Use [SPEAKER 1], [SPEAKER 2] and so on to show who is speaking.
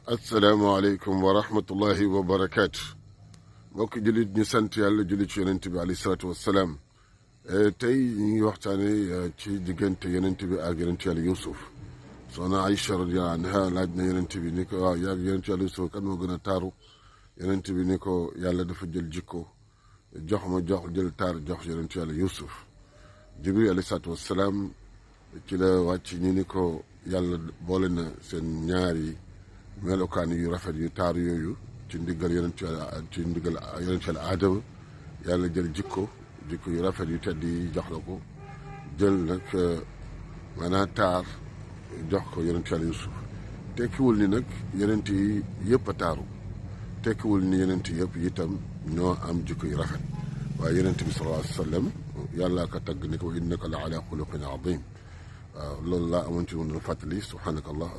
[SPEAKER 1] asalaamaaleykum wa rahmatullahi wa barakaatu. mbokki jullit ñu sant yàlla julli ci yonent bi alayhi salaatu wassalaam. tey ñu ngi waxtaane ci diggante yonent bi ak yonent yàlla Yuusuf. soxna Aïcha radiyallahu anha laaj na yonent bi ni ko waaw yaa yonent yàlla Yuusuf kan moo gën a taaru. yonent bi ni ko yàlla dafa jël jikko jox ma jël taar jox yonent yàlla Yuusuf. Jibril alayhi salaatu wassalaam ci la wàcc ñu ni ko yàlla boole na seen ñaari melokaan yu rafet yu taar yooyu ci ndigal yonent yàlla Aadama yàlla jël jikko yu rafet yu tedd yi jox la ko jël nag maanaam taar jox ko yonent yàlla Yuusuf. tekkiwul ni nag yonent yi yëpp a taaru, tekkiwul ni yonent yëpp itam ñoo am jikko yu rafet, waaye yonent bi sallallahu alayhi wa sallam yàllaa ko tagg ni ko innaka la ala xuluqin azim. waaw loolu laa amoon ci mën a fàttali subhaanakallah.